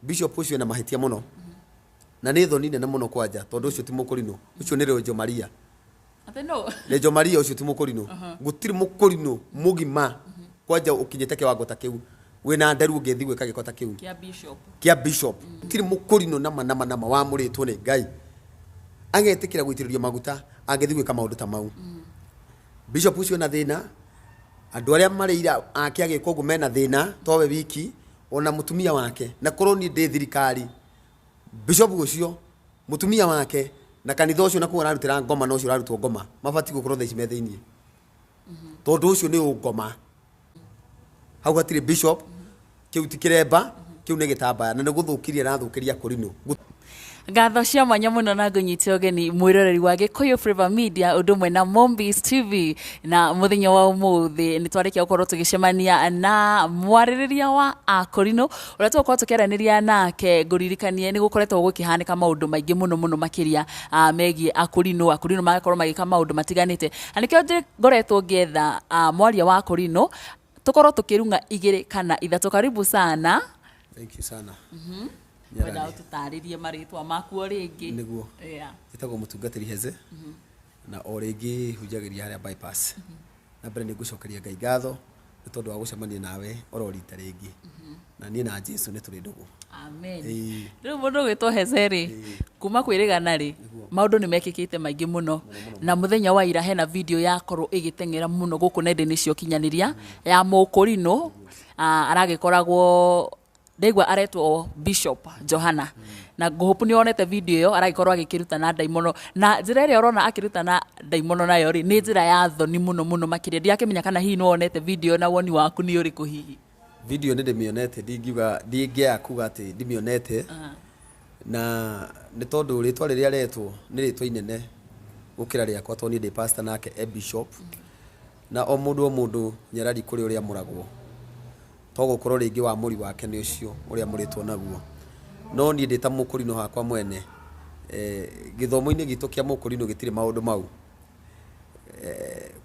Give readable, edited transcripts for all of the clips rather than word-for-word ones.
Bishop ũcio ena mahĩtia mũno na nĩ thoni nene mũno kwanja, tondũ ũcio ti mũkũrinũ, ũcio nĩ Rejo Maria. Atĩ no. Rejo Maria ũcio ti mũkũrinũ. Gũtirĩ mũkũrinũ mũgima kwanja ũkinyĩte kĩwango ta kĩu wĩna nderu ũngĩthiĩ gwĩka gĩko ta kĩu kĩa bishop. Kĩa bishop. Gũtirĩ mũkũrinũ nama nama nama wamũrĩtwo nĩ Ngai agetĩkĩra gũitĩrĩrio maguta angĩthiĩ gwĩka maũndũ ta mau. Bishop ũcio na thĩna, andũ arĩa marĩ ake agĩka ũguo mena thĩna, towe wiki ona mũtumia wake. Na korwo niĩ ndĩ thirikari, bishop ũcio, mũtumia wake na kanitha ũcio na kũu ararutĩra ngoma na ũcio ũrarutwo ngoma mabatiĩ gũkorwo thaa ici me thĩiniĩ, tondũ ũcio nĩ ũngoma. Hau hatirĩ bishop, kĩu ti kĩremba, kĩu nĩ gĩtambaya na nĩ gũthũkirie arathũkĩria kũrinũ. Ngatho cia mwanya mũno na ngũnyite ũgeni mwĩroreri wa Gĩkũyũ Flavour Media ũndũ ũmwe na Mombis TV. Na mũthenya wa ũmũthĩ nĩ twarĩkia gũkorwo tũgĩcemania na mwarĩrĩria wa akũrinũ ũrĩa tũgũkorwo tũkĩaranĩria nake. Ngũririkanie nĩ gũkoretwo gũkĩhanĩka maũndũ maingĩ mũno mũno makĩria megiĩ akũrinũ, akũrinũ magakorwo magĩka maũndũ matiganĩte, na nĩkĩo ngoretwo ngĩetha mwaria wa akũrinũ tũkorwo tũkĩrung'a igĩrĩ kana ithatũ. Karibu sana. Thank you sana. Wenda ũtũtarĩrie marĩtwa maku o rĩngĩ. Nĩguo. Njĩtagwo mũtungatĩri Heze na o rĩngĩ hunjagĩria harĩa bypass. Na mbere nĩ ngũcokeria Ngai ngatho nĩ tondũ wa gũcemania nawe oro rita rĩngĩ, na niĩ na Jesu nĩ tũrĩ ndũgũ. Amen. Ĩĩ. Rĩu mũndũ ũgwĩtwo Heze rĩ, kuma kwĩrĩgana rĩ, maũndũ nĩ mekĩkĩte maingĩ mũno, na mũthenya wa ira hena video yakorwo ĩgĩteng'era mũno gũkũ nenda-inĩ cia ũkinyanĩria ya mũkũrinũ aragĩkoragwo ndaigua aretwo Bishop Johana, na ngũhũpu nĩ wonete video ĩyo. Aragĩkorwo agĩkĩrutana ndaimono, na njĩra ĩrĩa ũrona akĩrutana ndaimono nayo rĩ, nĩ njĩra ya thoni mũno mũno makĩria. Ndirakĩmenya kana hihi nĩ wonete video ĩyo na woni waku nĩ ũrĩkũ hihi. Video nĩ ndĩmĩonete, ndingiuga, ndingĩaga kuga atĩ ndimĩonete, na nĩ tondũ rĩtwa rĩrĩa aretwo nĩ rĩtwa inene gũkĩra rĩakwa, tondũ niĩ ndĩ pastor nake e bishop, na o mũndũ o mũndũ nyarari kũrĩ ũrĩa amũragwo, to gũkorwo rĩngĩ wa mũri wake nĩ ũcio ũrĩa mũrĩtwo naguo. No niĩ ndĩ ta mũkũrinũ hakwa mwene, gĩthomo-inĩ gitũ kĩa mũkũrinũ gĩtirĩ maũndũ mau,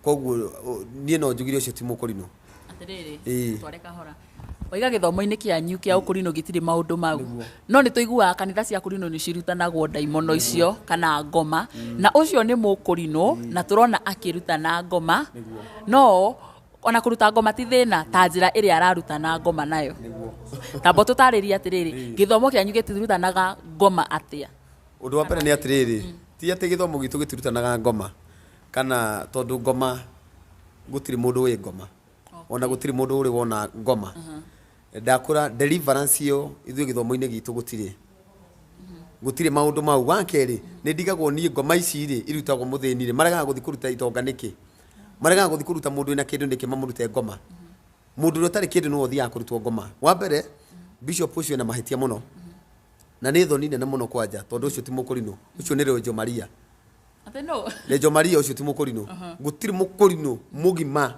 koguo niĩ no njugire ũcio ti mũkũrinũ. Atĩrĩrĩ, Ĩĩ. tware kahora. Waiga gĩthomo-inĩ kĩanyu kĩa ũkũrinũ gĩtirĩ maũndũ mau, no nĩ tũiguaga kanitha cia kũrinũ nĩ cirutanagwo ndaimono icio kana ngoma, na ũcio nĩ mũkũrinũ na tũrona akĩrutana ngoma. No ona kũruta ngoma ti thĩna ta njĩra ĩrĩa ararutana ngoma nayo. Tamba tũtarĩrie atĩrĩrĩ, gĩthomo kĩanyu gĩtirutanaga ngoma atĩa? Ũndũ wa mbere nĩ atĩrĩrĩ, ti atĩ gĩthomo gitũ gĩtirutanaga ngoma, kana tondũ ngoma gũtirĩ mũndũ wĩ ngoma, ona gũtirĩ mũndũ ũrĩ wona ngoma. Ndakũra deliverance ĩyo ithuĩ gĩthomo-inĩ gitũ gũtirĩ maũndũ mau. Wa kerĩ, nĩ ndigagwo niĩ ngoma ici rĩ irutagwo mũthĩni rĩ, maregaga gũthiĩ kũruta itonga nĩkĩ? Maregaga gũthiĩ kũruta mũndũ wĩna kĩndũ nĩkĩ? Mamũrute ngoma, mũndũ ũrĩa ũtarĩ kĩndũ nĩwe ũthiaga kũrutwo ngoma. Wa mbere, bishop ũcio ena mahĩtia mũno na nĩ thoni nene mũno kwanja, tondũ ũcio ti mũkũrinũ, ũcio nĩ Rejo Maria. Atĩ no. Rejo Maria ũcio ti mũkũrinũ. Gũtirĩ mũkũrinũ mũgima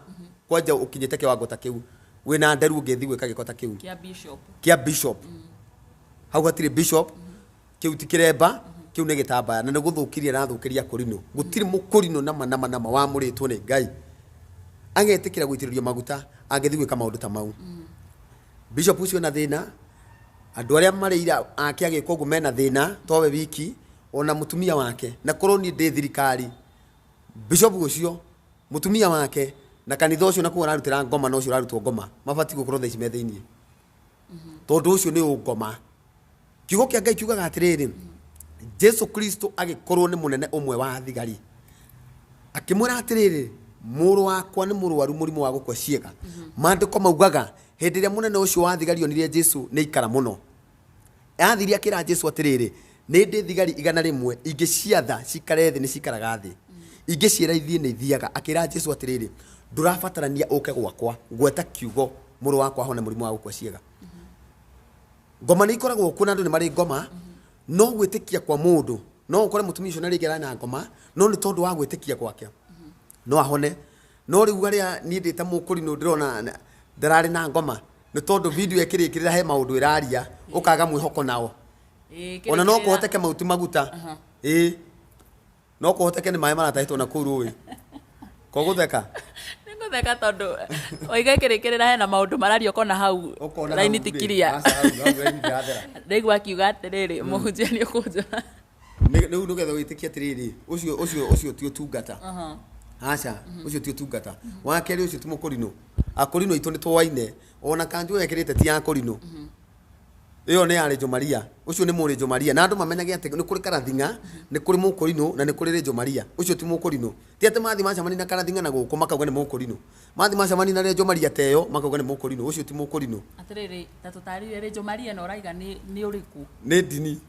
kwanja ũkinyĩte kĩwango ta kĩu wĩna nderu ũngĩthiĩ gwĩka gĩko ta kĩu kĩa bishop. Kĩa bishop. Hau hatirĩ bishop, kĩu ti kĩremba, kĩu nĩ gĩtambaya na nĩ gũthũkirie arathũkĩria kũrinũ. Gũtirĩ mũkũrinũ nama nama nama wamũrĩtwo nĩ Ngai agetĩkĩra gũitĩrĩrio maguta angĩthiĩ gwĩka maũndũ ta mau. Bishop ũcio na thĩna, andũ arĩa marĩ ake agĩka ũguo mena thĩna, towe wiki ona mũtumia wake. Na korwo niĩ ndĩ thirikari, bishop ũcio, mũtumia wake na kanitha ũcio na kũu ararutĩra ngoma na ũcio ũrarutwo ngoma mabatiĩ gũkorwo thaa ici me thĩiniĩ, tondũ ũcio nĩ ũngoma. Kiugo kĩa Ngai kiugaga atĩrĩrĩ, Jesu Kristo agĩkorwo nĩ mũnene ũmwe wa thigari akĩmwĩra atĩrĩrĩ, mũrũ wakwa nĩ mũrwaru mũrimũ wa gũkua ciĩga. Maandĩko maugaga hĩndĩ ĩrĩa mũnene ũcio wa thigari onire Jesu nĩ ikara mũno, athire akĩra Jesu atĩrĩrĩ, nĩ ndĩ thigari 100, ingĩciatha cikare thĩ nĩ cikaraga thĩ, ingĩciĩra ithiĩ nĩ ithiaga. Akĩra Jesu atĩrĩrĩ, ndũrabatarania ũke gwakwa, gweta kiugo mũrũ wakwa ahone mũrimũ wa gũkua ciĩga. Ngoma nĩ ikoragwo kuo na andũ nĩ marĩ ngoma, no gwĩtĩkia kwa mũndũ, no ũkore mũtumia ũcio na rĩngĩ arĩ na ngoma, no nĩ tondũ wa gwĩtĩkia gwake no ahone. No rĩu arĩa niĩ ndĩ ta mũkũrinũ ndĩrona ndararĩ na ngoma, nĩ tondũ video ĩkĩrĩkĩrĩra he maũndũ ĩraria ũkaga mwĩhoko nao. Ona no kũhoteke mau ti maguta, ĩĩ, no kũhoteke nĩ maĩ maratahĩtwo na kũu rũĩ. Ko gũtheka. Nĩngũtheka tondũ waiga kĩrĩkĩrĩra hena maũndũ mararia ũkona hau Ũkona raini hau ti rĩ, clear. aca, hau hau raini ndĩrathera. Ndaigua akiuga atĩrĩrĩ, mũhunjia nĩ ũkũnjũra. Rĩu nĩgetha wĩtĩkie atĩrĩrĩ, ũcio ũcio ũcio ti ũtungata. Aca, ũcio ti ũtungata. Wa kerĩ, ũcio ti mũkũrinũ. Akũrinũ aitũ nĩ tũwaine, ona kanjũ wekĩrĩte ti ya kũrinũ. Ĩyo nĩ ya Rĩnjũ Maria. Ũcio nĩ mũrĩnjũ Maria. Na andũ mamenyage atĩ nĩ kũrĩ karathinga, nĩ kũrĩ mũkũrinũ na nĩ kũrĩ Rĩnjũ Maria. Ũcio ti mũkũrinũ. Ti atĩ mathiĩ macemania na karathinga na gũkũ makauga nĩ mũkũrinũ. Mathiĩ macemania na Rĩnjũ Maria ta ĩyo makauga nĩ mũkũrinũ. Ũcio ti mũkũrinũ. Atĩrĩrĩ, ta tũtarĩrie Rĩnjũ Maria ĩno ũraiga nĩ ũrĩkũ? Nĩ ndini.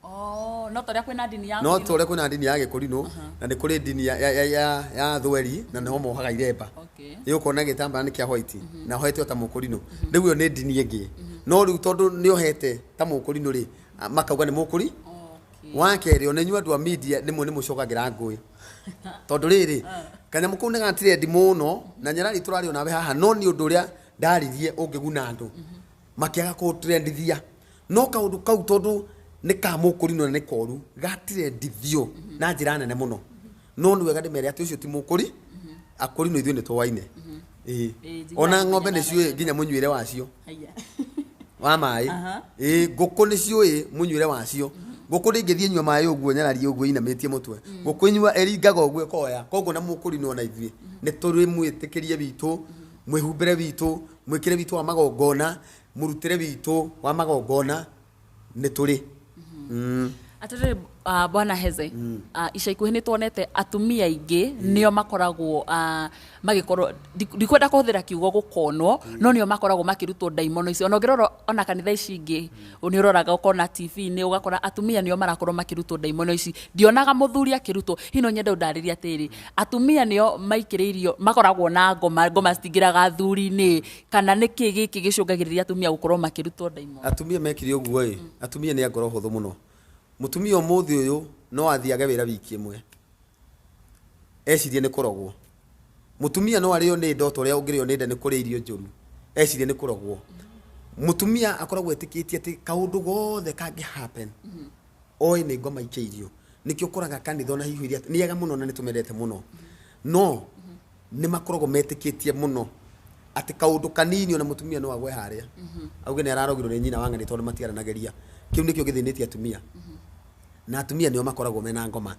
Oh, no ta ũrĩa kwĩna ndini ya No kũrinũ. ta ũrĩa kwĩna ndini ya gĩkũrinũ na nĩ kũrĩ ndini ya thweri na nĩho mohaga iremba. Okay. Ĩ ũkona gĩtambaya nĩ kĩa white na ohete o ta mũkũrinũ. Rĩu ĩyo nĩ ndini ĩngĩ. No rĩu tondũ nĩ ohete ta mũkũrinũ rĩ, makauga nĩ mũkũri. Okay. Wa kerĩ, ona inyuĩ andũ a media nĩmwe nĩ mũcokagĩra ngũĩ. Tondũ rĩrĩ, kanyamũ kau nĩ gatirendi mũno na nyarari tũraria onawe haha, no nĩ ũndũ ũrĩa ndaririe ũngĩguna andũ makĩaga kũtrendithia. No kaũndũ kau tondũ nĩ ka mũkũrinũ na nĩ koru, gatirendithio na njĩra nene mũno. No nĩ wega ndĩmere atĩ ũcio ti mũkũri, akũrinũ ithuĩ nĩ tũwaine. Ĩĩ. Ĩĩ, Ona njiguaga ng'ombe nĩ mũthenya ciũĩ nginya mũnyuĩre wacio Haiya. wa maĩ. Ĩĩ, ngũkũ nĩ ciũĩ mũnyuĩre wacio. Ngũkũ ndĩngĩthiĩ nyua maĩ ũguo nyarari ũguo inamĩtie mũtwe. Ngũkũ inyua ĩringaga ũguo ĩkoya. Koguo na mũkũrinũ ona ithuĩ nĩ tũrĩ mwĩtĩkĩrie witũ, mwĩhumbĩre witũ, mwĩkĩre witũ wa magongona, mũrutĩre witũ wa magongona nĩ tũrĩ. Atĩrĩrĩ, bwana Heze, ica ikuhĩ nĩ tuonete atumia aingĩ nĩo makoragwo magĩkorwo, ndikwenda kũhũthĩra kiugo gũkonwo, no nĩo makoragwo makĩrutwo ndaimono icio. Ona ũngĩrora ona kanitha ici ingĩ, nĩ ũroraga ũkona TV-inĩ ũgakora atumia nĩo marakorwo makĩrutwo ndaimono ici. Ndionaga mũthuri akĩrutwo. Hihi no nyende ũndarĩrie atĩrĩrĩ, atumia nĩo maikĩrĩirio, makoragwo na ngoma, ngoma citingĩraga athuri-inĩ, kana nĩkĩ gĩkĩ gĩcũngagĩrĩria atumia gũkorwo makĩrutwo ndaimono? Atumia mekire ũguo ĩ, atumia nĩ a ngoro hũthũ mũno. Mũtumia ũmũthĩ ũyũ no athiage wĩra wiki ĩmwe ecirie nĩ kũrogwo. Mũtumia no arĩo nĩ nda ota ũrĩa ũngĩrĩo nĩ nda nĩ kũrĩa irio njũru, ecirie nĩ kũrogwo. Mũtumia akoragwo etĩkĩtie atĩ kaũndũ gothe kangĩ happen oĩ nĩ ngoma ikĩirio. Nĩkĩo ũkoraga kanitha ona hihi iria nĩ ega mũno na nĩ tũmendete mũno, no nĩ makoragwo metĩkĩtie mũno atĩ kaũndũ kanini ona mũtumia no agwe harĩa auge nĩ ararogirwo nĩ nyina wa ng'ani tondũ matiaranagĩria. Kĩu nĩkĩo gĩthĩnĩtie atumia. Na atumia nĩo makoragwo mena ngoma.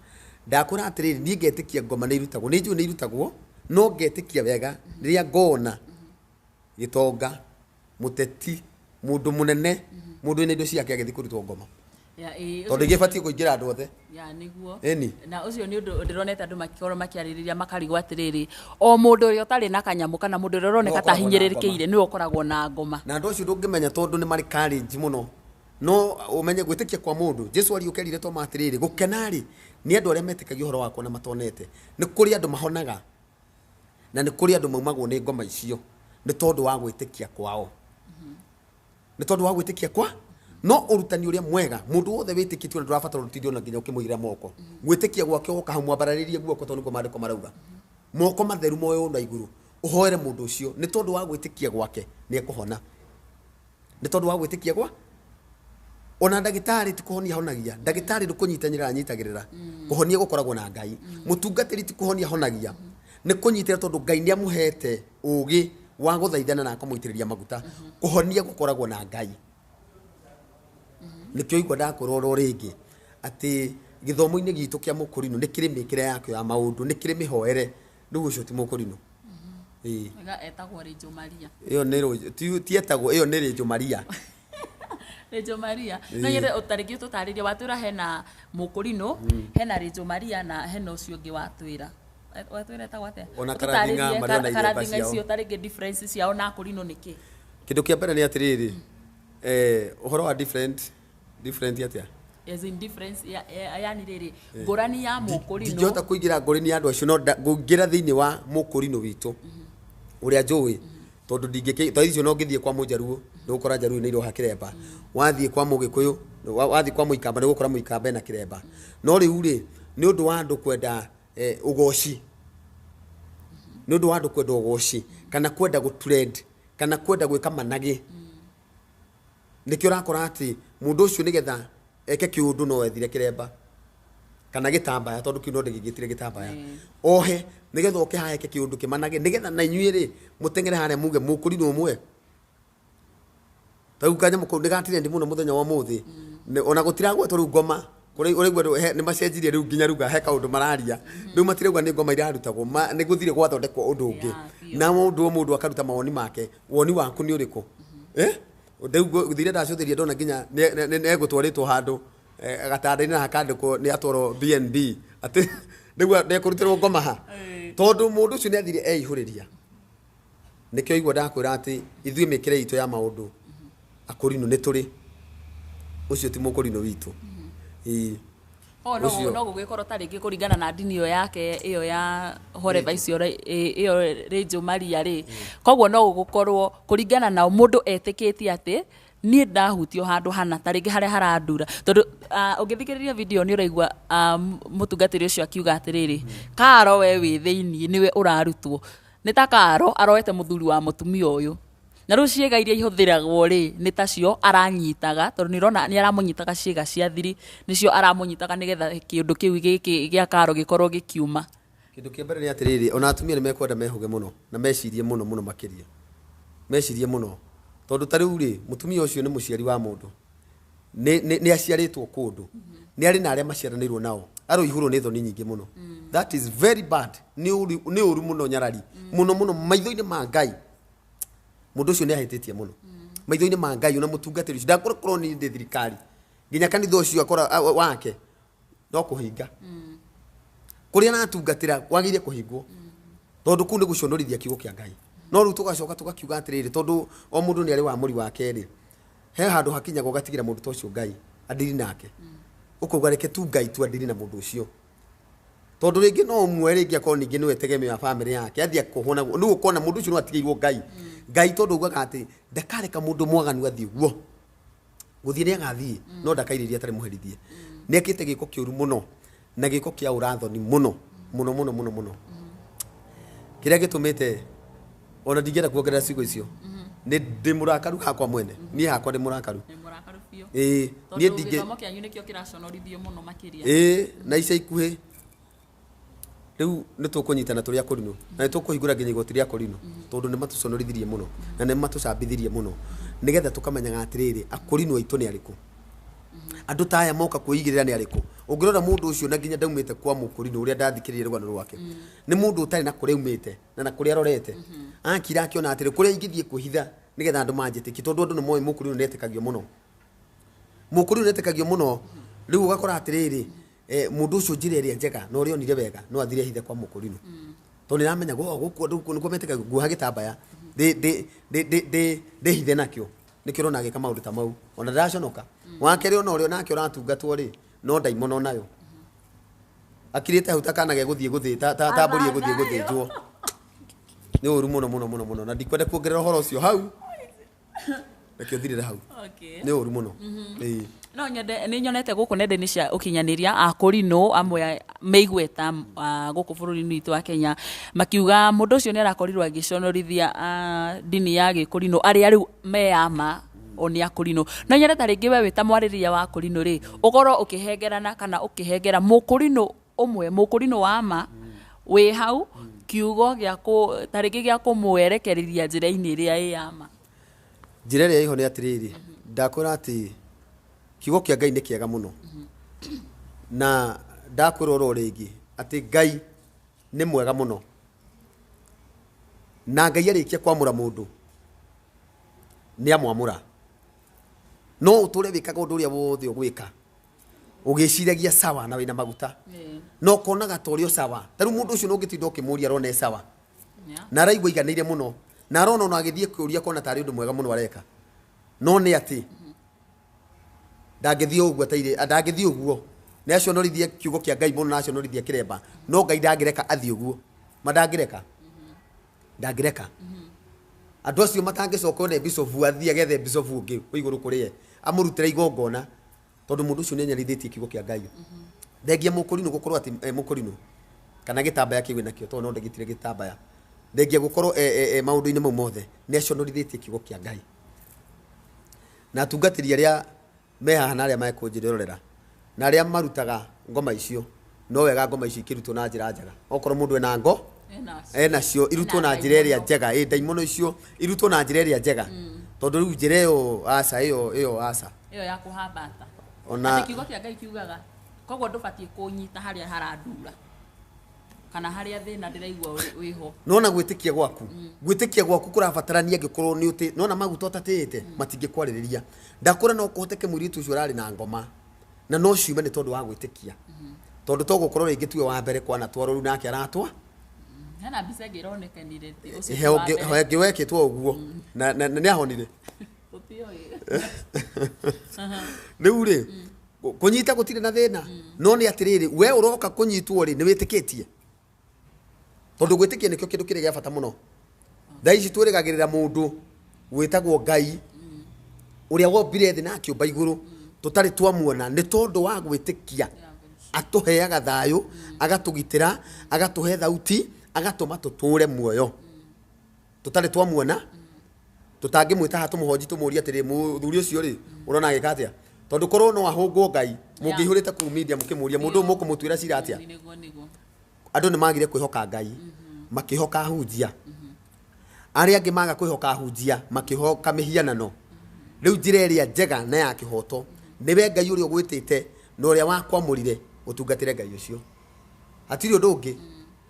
Ndakwĩra atĩrĩrĩ, niĩ ngetĩkia ngoma nĩ irutagwo, nĩ njũĩ nĩ irutagwo, no ngetĩkia wega rĩrĩa ngona gĩtonga, mũteti, mũndũ mũnene, mũndũ wĩna indo ciake agĩthiĩ kũrutwo ngoma. Tondũ igĩbatiĩ kũingĩra andũ othe. Ya, nĩguo. Ĩni. Na ũcio nĩ ũndũ ndĩronete andũ makĩkorwo makĩarĩrĩria makarigwo atĩrĩrĩ, o mũndũ ũrĩa ũtarĩ na kanyamũ kana mũndũ ũrĩa ũroneka ta Nĩwe ũkoragwo na ahinyĩrĩrĩkĩire nĩwe ũkoragwo na ngoma. Na andũ acio ndũngĩmenya tondũ nĩ marĩ courage mũno. No ũmenye gwĩtĩkia kwa mũndũ. Jesu ariũka erire Toma atĩrĩrĩ, gũkena rĩ nĩ andũ arĩa metĩkagia ũhoro wakwa na matonete. Nĩ kũrĩ andũ mahonaga na nĩ kũrĩ andũ maumagwo nĩ ngoma icio nĩ tondũ wa gwĩtĩkia kwao. Nĩ tondũ wa gwĩtĩkia kwa no ũrutani ũrĩa mwega mũndũ wothe wĩtĩkĩtie ona ndũrabatara ũtinde ona nginya ũkĩmũigĩrĩra moko. Gwĩtĩkia gwake woka hau mwambararĩrie guoko tondũ nĩguo maandĩko marauga. Moko matheru moywo na igũrũ ũhoere mũndũ ũcio nĩ tondũ wa gwĩtĩkia gwake nĩ ekũhona. Nĩ tondũ wa gwĩtĩkia gwa ona ndagĩtarĩ ti kũhonia ahonagia, ndagĩtarĩ nĩ kũnyitanĩra anyitagĩrĩra, kũhonia gũkoragwo na Ngai. Mũtungatĩri ti kũhonia ahonagia, nĩ kũnyitĩra tondũ Ngai nĩ amũhete ũgĩ wa gũthaithana na akamũitĩrĩria maguta. Kũhonia gũkoragwo na Ngai. Nĩkĩo igua ndakwĩra oro rĩngĩ atĩ gĩthomo-inĩ gitũ kĩa mũkũrinũ nĩ kĩrĩ mĩkĩre yakĩo ya maũndũ, nĩ kĩrĩ mĩhoere. Rĩu ũcio ti mũkũrinũ. Ĩĩ. Wega, etagwo Rĩnjũ Maria. Ĩyo nĩ rũnjũ, ti etagwo, ĩyo nĩ Rĩnjũ Maria. Rĩnjũ Maria. No nyende tarĩngĩ ũtũtarĩrie, watwĩra hena mũkũrinũ, hena Rĩnjũ Maria na hena ũcio ũngĩ watwĩra. Watwĩra etagwo atĩa? Ona karathinga Ũtũtarĩrie marĩ ona iremba karathinga ciao. icio tarĩngĩ difference ciao na akũrinũ nĩ kĩ? Kĩndũ kĩa mbere nĩ atĩrĩrĩ, ũhoro wa different, different atĩa? As in difference yani rĩrĩ, ngũrani ya mũkũrinũ. Ndingĩhota kũingĩra ngũrani ya andũ acio, no ngũingĩra thĩinĩ wa mũkũrinũ witũ ũrĩa njũĩ, tondũ ndingĩkĩ, tondũ icio no ngĩthiĩ kwa mũjaruo nĩ gũkora njaruo nĩ iroha kĩremba, wathiĩ kwa mũgĩkũyũ, wathiĩ kwa mũikamba nĩ gũkora mũikamba ena kĩremba. No rĩu rĩ, nĩ ũndũ wa andũ kwenda ũgoci, nĩ ũndũ wa andũ kwenda ũgoci kana kwenda gũtrend kana kwenda gwĩka managĩ, nĩkĩo ũrakora atĩ mũndũ ũcio nĩgetha eke kĩũndũ no ethire kĩremba kana gĩtambaya, tondũ kĩu no ndĩgĩgĩtire gĩtambaya ohe, Nĩgetha oke haha eke kĩũndũ kĩmanage, nĩgetha na inyuĩ rĩ mũteng'ere harĩa muge mũkũrinũ ũmwe. Ta rĩu kanyamũ kau nĩ mũno mũthenya wa ũmũthĩ. Ona gũtiragwetwo rĩu ngoma. Ũraigua nĩ macenjirie rĩu nginya rĩu he kaũndũ mararia. Rĩu matirauga nĩ ngoma irarutagwo, nĩ gũthire gwathondekwo ũndũ ũngĩ. Na ũndũ o mũndũ akaruta mawoni make. Woni waku nĩ ũrĩkũ? Eh? Rĩu thire ndacũthĩria ndona nginya nĩ egũtwarĩtwo handũ gatanda-inĩ na hakandĩkwo nĩ atwarwo BNB. Atĩ rĩu ndekũrutĩrwo ngoma ha. Tondũ mũndũ ũcio nĩ athire eihũrĩria. Nĩkĩo igua ndakwĩra atĩ ithuĩ mĩkĩre itũ ya maũndũ akũrinũ nĩ tũrĩ. Ũcio ti mũkũrinũ witũ. Ĩĩ. No no gũgĩkorwo ta rĩngĩ kũringana na ndini ĩyo yake ĩyo ya horeva icio ĩyo Rĩnjũ Maria rĩ, koguo no gũgũkorwo kũringana na mũndũ etĩkĩtie atĩ niĩ ndahutio handũ hana ta rĩngĩ harĩa harandura, tondũ ũngĩthikĩrĩria video nĩ ũraigua mũtungatĩri ũcio akiuga atĩrĩrĩ, karo we wĩ thĩiniĩ nĩwe ũrarutwo, nĩ ta karo aroete mũthuri wa mũtumia ũyũ, na rĩu ciĩga iria ihũthĩragwo rĩ nĩ tacio aranyitaga, tondũ nĩ ũrona nĩ aramũnyitaga ciĩga cia thiri, nĩcio aramũnyitaga nĩgetha kĩũndũ kĩu gĩkĩ gĩa karo gĩkorwo gĩkiuma. Kĩndũ kĩa mbere nĩ atĩrĩrĩ, ona atumia nĩ mekwenda mehũge mũno na mecirie mũno mũno makĩria. Mecirie mũno. Tondũ ta rĩu rĩ, mũtumia ũcio nĩ mũciari wa mũndũ. Nĩ aciarĩtwo kũndũ. Nĩ arĩ na arĩa maciaranĩirwo nao. Aroihũrwo nĩ thoni nyingĩ mũno. That is very bad. Nĩ ũru mũno nyarari. Mũno mũno maitho-inĩ ma Ngai. Mũndũ ũcio nĩ ahĩtĩtie mũno. Maitho-inĩ ma Ngai ona mũtungatĩri ũcio ndakorwo nĩ ndĩ thirikari. Nginya kanitha ũcio akora wake no kũhinga. Kũrĩa aratungatĩra kwagĩrĩire kũhingwo. Tondũ kũu nĩ gũconorithia kiugo kĩa Ngai. No rĩu tũgacoka tũgakiuga atĩrĩrĩ, tondũ o mũndũ nĩ arĩ wamũri wake rĩ, he handũ hakinyaga ũgatigĩra mũndũ ta ũcio Ngai andiri nake. Ũkauga reke tu Ngai tu andiri na mũndũ ũcio. Tondũ rĩngĩ no ũmwe rĩngĩ akorwo ningĩ nĩwe tegemeo ya famĩlĩ yake athiĩ akohwo naguo. Rĩu ũkona mũndũ ũcio no atigĩirwo Ngai. Ngai tondũ augaga atĩ ndakareka mũndũ mwaganu athiĩ ũguo. Gũthiĩ nĩ agathiĩ, no ndakairĩria atarĩ mũherithie. Nĩ ekĩte gĩko kĩũru mũno na gĩko kĩa ũrathoni mũno mũno mũno mũno mũno. Kĩrĩa gĩtũmĩte ona ndingĩenda kuongerera ciugo icio. Nĩ ndĩ mũrakaru hakwa mwene. Niĩ hakwa ndĩ mũrakaru. Nĩ mũrakaru biũ. Ĩĩ, niĩ ndingĩ gĩthomo kĩanyu nĩkĩo kĩraconorithio mũno makĩria. Ĩĩ, na ica ikuhĩ rĩu nĩ tũkũnyitana tũrĩ akũrinũ na nĩ tũkũhingũra nginya igoti rĩa akũrinũ, tondũ nĩ matũconorithirie mũno na nĩ matũcambithirie mũno, nĩgetha tũkamenyaga atĩrĩrĩ, akũrinũ aitũ nĩ arĩkũ, andũ ta aya moka kwĩigĩrĩra nĩ arĩkũ. Ũngĩrora mũndũ ũcio na nginya ndaumĩte kwa mũkũrinũ ũrĩa ndathikĩrĩria rũgano rwake, nĩ mũndũ ũtarĩ na kũrĩa aumĩte na kũrĩa arorete. Akira akĩona atĩrĩ, kũrĩa ingĩthiĩ kwĩhitha nĩgetha andũ manjĩtĩkie, tondũ andũ nĩ moĩ mũkũrinũ nĩ etĩkagio mũno. Mũkũrinũ nĩ etĩkagio mũno. Rĩu ũgakora atĩrĩrĩ, mũndũ ũcio njĩra ĩrĩa njega na ũrĩa onire wega no athire hithe kwa mũkũrinũ. Tondũ nĩ aramenya gũkũ andũ nĩkuo metĩkagio, nguoha gĩtambaya ndĩhithe nakĩo. Nĩkĩo ũrona agĩka maũndũ ta mau. Ona ndaraconoka. Wa kerĩ ona ũrĩa nake ũratungatwo rĩ, no ndaimono nayo. Akirĩte hau ta kana gegũthiĩ gũthĩ, ta mbũri ĩgũthiĩ gũthĩnjwo. Nĩ ũru mũno mũno mũno mũno, na ndikwenda kuongerera ũhoro ũcio hau. Reke ũthirĩre hau. Nĩ ũru mũno. Ĩĩ. No nyende nĩ nyonete gũkũ nenda-inĩ cia ũkinyanĩria akũrinũ amwe meigweta gũkũ bũrũri-inĩ witũ wa Kenya makiuga mũndũ ũcio nĩ arakorirwo agĩconorithia ndini ya gĩkũrinũ arĩa rĩu meyama o nĩ akũrinũ. No nyende ta rĩngĩ we wĩ ta mwarĩrĩria wa akũrinũ rĩ, ũkorwo ũkĩhengerana kana ũkĩhengera mũkũrinũ ũmwe, mũkũrinũ wa ma wĩ hau kiugo gĩa kũ ta rĩngĩ gĩa kũmwerekereria njĩra-inĩ ĩrĩa ĩ ya ma. Njĩra ĩrĩa ĩho nĩ atĩrĩrĩ, ndakwĩra atĩ kiugo kĩa Ngai nĩ kĩega mũno. Na ndakwĩra oro rĩngĩ atĩ Ngai nĩ mwega mũno. Na Ngai arĩkia kwamũra mũndũ nĩ amwamũra. No ũtũre wĩkaga ũndũ ũrĩa wothe ũgwĩka ũgĩciragia sawa na wĩna maguta, no ũkonaga ta ũrĩa sawa. Ta rĩu mũndũ ũcio no ũngĩtinda ũkĩmũria arona e sawa. Na araigua aiganĩire mũno, na arona ona agĩthiĩ kũria akona tarĩ ũndũ mwega mũno areka. No nĩ atĩ ndangĩthiĩ ũguo atairĩ, ndangĩthiĩ ũguo. Nĩ aconorithie kiugo kĩa Ngai mũno na aconorithie kĩremba. No Ngai ndangĩreka athiĩ ũguo. Ma ndangĩreka. Ndangĩreka. Andũ acio matangĩcoka one bishofu athiĩ agethe bishofu ũngĩ wĩ igũrũ kũrĩ ye, amũrutĩre igongona, tondũ mũndũ ũcio nĩ anyarithĩtie kiugo kĩa Ngai. Thengia mũkũrinũ gũkorwo atĩ mũkũrinũ kana gĩtambaya kĩu wĩnakĩo, tondũ no ndĩgĩtire gĩtambaya. Thengia gũkorwo maũndũ-inĩ mau mothe nĩ aconorithĩtie kiugo kĩa Ngai. Na atungatĩri arĩa me haha na arĩa mekũnjĩrorera na arĩa marutaga ngoma icio, no wega ngoma icio ikĩrutwo na njĩra njega. Okorwo mũndũ ena ngo, Enacio. Enacio irutwo na Ena njĩra ĩrĩa ndaimono. njega. Ĩ ndaimono icio irutwo na njĩra ĩrĩa njega, tondũ rĩu njĩra ĩyo aca, ĩyo aca. Ĩyo ya kũhambata. Ona Atĩ kiugo kĩa Ngai kiugaga koguo ndũbatiĩ kũnyita harĩa harandura kana harĩa thĩna ndĩraigua wĩho. Nona gwĩtĩkia gwaku, gwĩtĩkia gwaku kũrabatarania angĩkorwo nĩ ũtĩ nona maguta ũtatĩĩte matingĩkwarĩrĩria. Ndakũra no kũhoteke mũirĩtu ũcio ũrarĩ na ngoma na no ciume nĩ tondũ wa gwĩtĩkia, tondũ to gũkorwo rĩngĩ tiwe wa mbere kwanatwarwo, rĩu nake aratwa. Hena mbica ĩngĩ ĩronekanire ti ũcio He ti wa mbere. ũngĩ wekĩtwo ũguo na nĩ ahonire. Tũtiũĩ. Rĩu rĩ, kũnyita gũtirĩ na thĩna, no nĩ atĩrĩrĩ, we ũroka kũnyitwo rĩ, nĩ wĩtĩkĩtie? Tondũ gwĩtĩkia nĩkĩo kĩndũ kĩrĩa gĩa bata mũno. Thaa ici twĩrĩgagĩrĩra mũndũ wĩtagwo Ngai ũrĩa wombire thĩ na akĩũmba igũrũ, tũtarĩ twamuona, nĩ tondũ wa gwĩtĩkia atũheaga thayũ, agatũgitĩra, agatũhe thauti, agatũma tũtũre muoyo tũtarĩ twamuona. Tũtangĩmwĩta haha tũmũhonji tũmũrie atĩrĩ, mũthuri ũcio rĩ, ũrona agĩka atĩa? Tondũ korwo no ahũngwo Ngai, mũngĩihũrĩte kũu media mũkĩmũria mũndũ ũyũ mũkũmũtuĩra cira atĩa? Nĩguo. Andũ nĩ magire kwĩhoka Ngai, makĩhoka ahunjia arĩa angĩ, maga kwĩhoka ahunjia, makĩhoka mĩhianano. Rĩu njĩra ĩrĩa njega na ya kĩhoto nĩwe Ngai ũrĩa ũgwĩtĩte na ũrĩa wakwamũrire ũtungatĩre Ngai ũcio, hatirĩ ũndũ ũngĩ.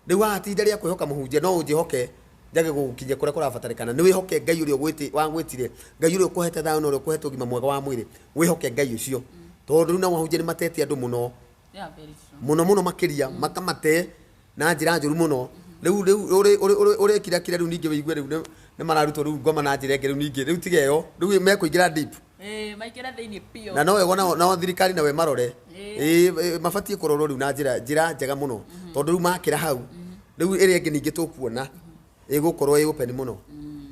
Rĩu haha ti ihinda rĩa kwĩhoka mũhunjia. No ũnjĩhoke njage gũgũkinyia kũrĩa kũrabatarĩkana. Nĩ wĩhoke Ngai ũrĩa wagwĩtire, Ngai ũrĩa ũkũhete thayũ na ũrĩa ũkũhete ũgima mwega wa mwĩrĩ. Wĩhoke Ngai ũcio, tondũ rĩu nao ahunjia nĩ matete andũ mũno. Yeah, very true. Mũno mũno makĩria, makamate na njĩra njũru mũno. Rĩu ũrĩkira kira rĩu ningĩ wĩigue rĩu nĩ mararutwo rĩu ngoma na njĩra ĩngĩ. Rĩu ningĩ rĩu tiga ĩyo, rĩu mekũingĩra deep. Ĩĩ, maingĩre thĩinĩ biũ. Na no nao thirikari nawe marore. Ĩĩ. Ĩĩ, mabatiĩ kũrorwo rĩu na njĩra njega mũno, tondũ rĩu makĩra hau rĩu ĩrĩa ĩngĩ ningĩ tũkuona ĩgũkorwo ĩ open mũno.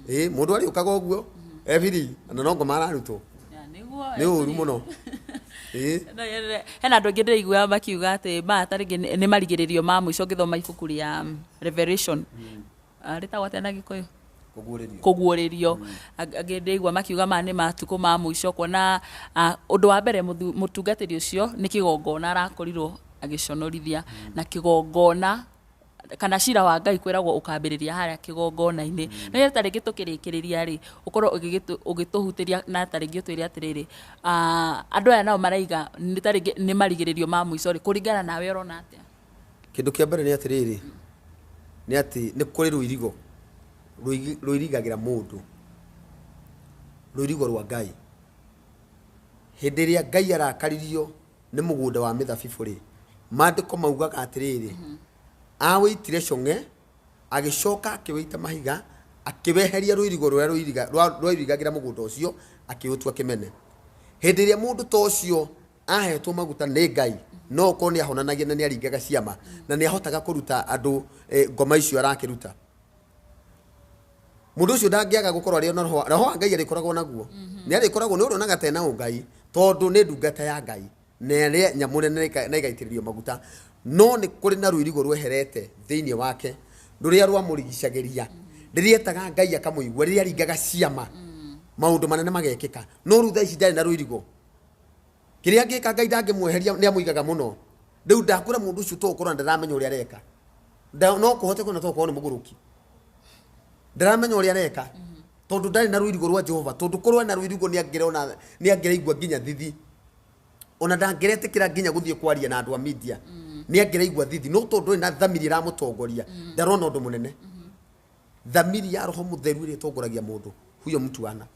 Ĩĩ, mũndũ arĩũkaga ũguo ebiri na no ngoma ararutwo. Yeah, nĩguo. Nĩ ũru mũno, ĩĩ. No, hena andũ aingĩ ndĩraigua makiuga atĩ maya ta rĩngĩ nĩ marigĩrĩrio ma mũico. Ngĩthoma ibuku rĩa Revelation. Ah, rĩtagwo atĩa na Gĩkũyũ? Kũguũrĩrio. Kũguũrĩrio. Angĩ ndĩraigua makiuga maya nĩ matukũ ma mũico, kuona ũndũ wa mbere mũtungatĩri ũcio nĩ kĩgongona arakorirwo agĩconorithia, na kĩgongona kana cira wa Ngai kwĩragwo ũkambĩrĩria harĩa kĩgongona-inĩ. No ta rĩngĩ tũkĩrĩkĩrĩria rĩ, ũkorwo ũgĩtũhutĩria na ta rĩngĩ ũtwĩre atĩrĩrĩ, andũ aya nao maraiga nĩ ta rĩngĩ nĩ marigĩrĩrio ma mũico rĩ, kũringana nawe ũrona atĩa? Kĩndũ kĩa mbere nĩ atĩrĩrĩ, nĩ atĩ nĩ kũrĩ rũirigo rũirigagĩra mũndũ, rũirigo rwa Ngai. Hĩndĩ ĩrĩa Ngai arakaririo nĩ mũgũnda wa mĩthabibũ rĩ, maandĩko maugaga atĩrĩrĩ, awĩitire cong'e, agĩcoka akĩwĩita mahiga, akĩweheria rũirigo rũrĩa rwairigagĩra mũgũnda ũcio, akĩũtua kĩmene. Hĩndĩ ĩrĩa mũndũ ta ũcio ahetwo maguta nĩ Ngai, no ũkorwo nĩ ahonanagia na nĩ aringaga ciama na nĩ ahotaga kũruta andũ ngoma icio arakĩruta, mũndũ ũcio ndangĩaga gũkorwo arĩ ona roho wa Ngai arĩkoragwo naguo, nĩ arĩkoragwo nĩ ũrĩonaga tena ũngai, tondũ nĩ ndungata ya Ngai na ĩrĩa nyamũre na ĩgaitĩrĩrio maguta. No nĩ kũrĩ na rũirigo rweherete thĩinĩ wake rũrĩa rwamũrigicagĩria rĩrĩa etaga Ngai akamũigua, rĩrĩa aringaga ciama, maũndũ manene magekĩka. No rĩu thaa ici ndarĩ na rũirigo. Kĩrĩa angĩka, Ngai ndangĩmweheria, nĩ amũigaga mũno. Rĩu ndakwĩra mũndũ ũcio to ũkorwo ndaramenya ũrĩa areka. No kũhote kũna to ũkorwo nĩ mũgũrũki, ndaramenya ũrĩa areka, tondũ ndarĩ na rũirigo rwa Jehova. Tondũ korwo ena rũirigo, nĩ angĩrona, nĩ angĩraigua nginya thithi, ona ndangĩretĩkĩra nginya gũthiĩ kwaria na andũ a media, nĩ angĩraigua thithi. No tondũ ndũrĩ na thamiri ĩramũtongoria, ndarona ũndũ mũnene. Thamiri ya Roho Mũtheru ĩrĩa ĩtongoragia mũndũ, huyo mtu ana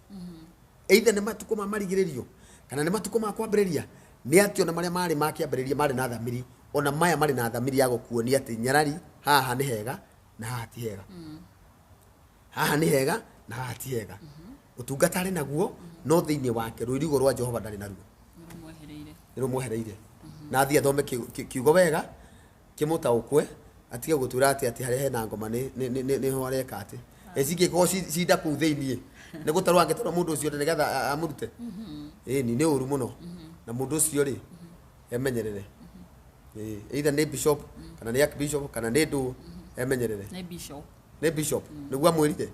either nĩ matukũ ma marigĩrĩrio kana nĩ matukũ ma kwambĩrĩria, nĩ atĩ ona marĩa marĩ ma kĩambĩrĩria marĩ na thamiri, ona maya marĩ na thamiri ya gũkuonia atĩ nyarari haha nĩ hega na haha ti hega, haha nĩ hega na haha ti hega. Ũtungata arĩ naguo, no thĩinĩ wake rũirigo rwa Jehova ndarĩ naruo. Nĩrũmwehereire. Nĩ rũmwehereire. Na athiĩ athome kiugo wega kĩmũtaũkwe, atige gũtwĩra atĩ harĩa hena ngoma nĩho areka atĩ cingĩkorwo cinda kũu thĩiniĩ nĩ gũtarwo angĩtarwo mũndũ ũcio nĩgetha amũrute. Ĩni nĩ ũru mũno, na mũndũ ũcio rĩ, emenyerere. Ĩĩ, either nĩ bishop kana nĩ archbishop kana nĩ ndũ, emenyerere. Nĩ bishop. Nĩ bishop nĩguo amwĩrire.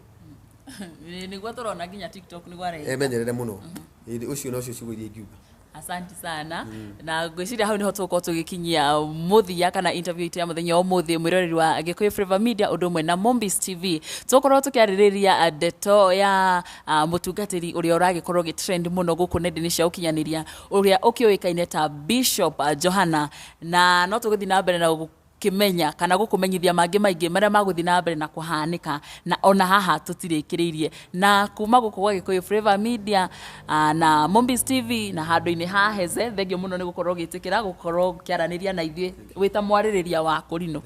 Nĩguo tũrona nginya TikTok nĩguo areka. Emenyerere mũno. Ĩĩ, ũcio nocio ciugo iria ingiuga. Asante sana. Na ngwĩciria hau nĩho tũgũkorwo tũgĩkinyia mũthia kana interview itũ ya mũthenya wa ũmũthĩ, mwĩroreri wa Gĩkũyũ Flavour Media ũndũ ũmwe na Mombis TV. Tũgũkorwo tũkĩarĩrĩria ndeto ya mũtungatĩri ũrĩa ũragĩkorwo ũgĩtrend mũno gũkũ nenda-inĩ cia ũkinyanĩria, ũrĩa ũkĩũĩkaine ta Bishop Johana. Na no tũgũthiĩ na mbere na gũkĩmenya kana gũkũmenyithia mangĩ maingĩ marĩa magũthiĩ na mbere na kũhanĩka, na ona haha tũtirĩkĩrĩirie. Na kuma gũkũ gwa Gĩkũyũ Flavour Media na Mombis TV na handũ-inĩ ha Heze, thengio mũno nĩ gũkorwo ũgĩtĩkĩra gũkorwo ũkĩaranĩria na ithuĩ wĩ ta mwarĩrĩria wa kũrinũ.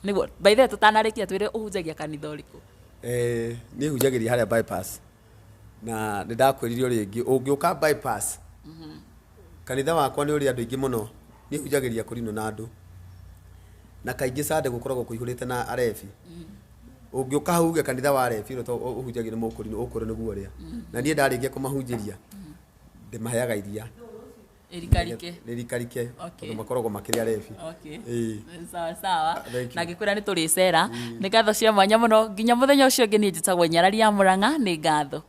Nĩguo, by the way, tũtanarĩkia twĩre ũhunjagia kanitha ũrĩkũ? Niĩ hunjagĩria harĩa Bypass, na nĩ ndakwĩrire rĩngĩ ũngĩũka Bypass, kanitha wakwa nĩ ũrĩ andũ aingĩ mũno. Niĩ hunjagĩria kũrinũ na andũ, na kaingĩ Sunday gũkoragwo kũihũrĩte na arebi. Ũngĩũka hau uge kanitha wa arebi ũrĩa ũhunjagia nĩ mũkũrinũ, ũkwĩrwo nĩguo ũrĩa. Na niĩ ndarĩkia kũmahunjĩria ndĩmaheaga iria ĩrikarike. Rĩrikarike, tondũ makoragwo makĩrĩ arebi. Ĩĩ. Sawa sawa. Thank you. Na ngĩkwĩra nĩ tũrĩcera. Nĩ ngatho cia mwanya mũno, nginya mũthenya ũcio ũngĩ. Niĩ njĩtagwo Nyarari ya Mũrang'a. Nĩ ngatho.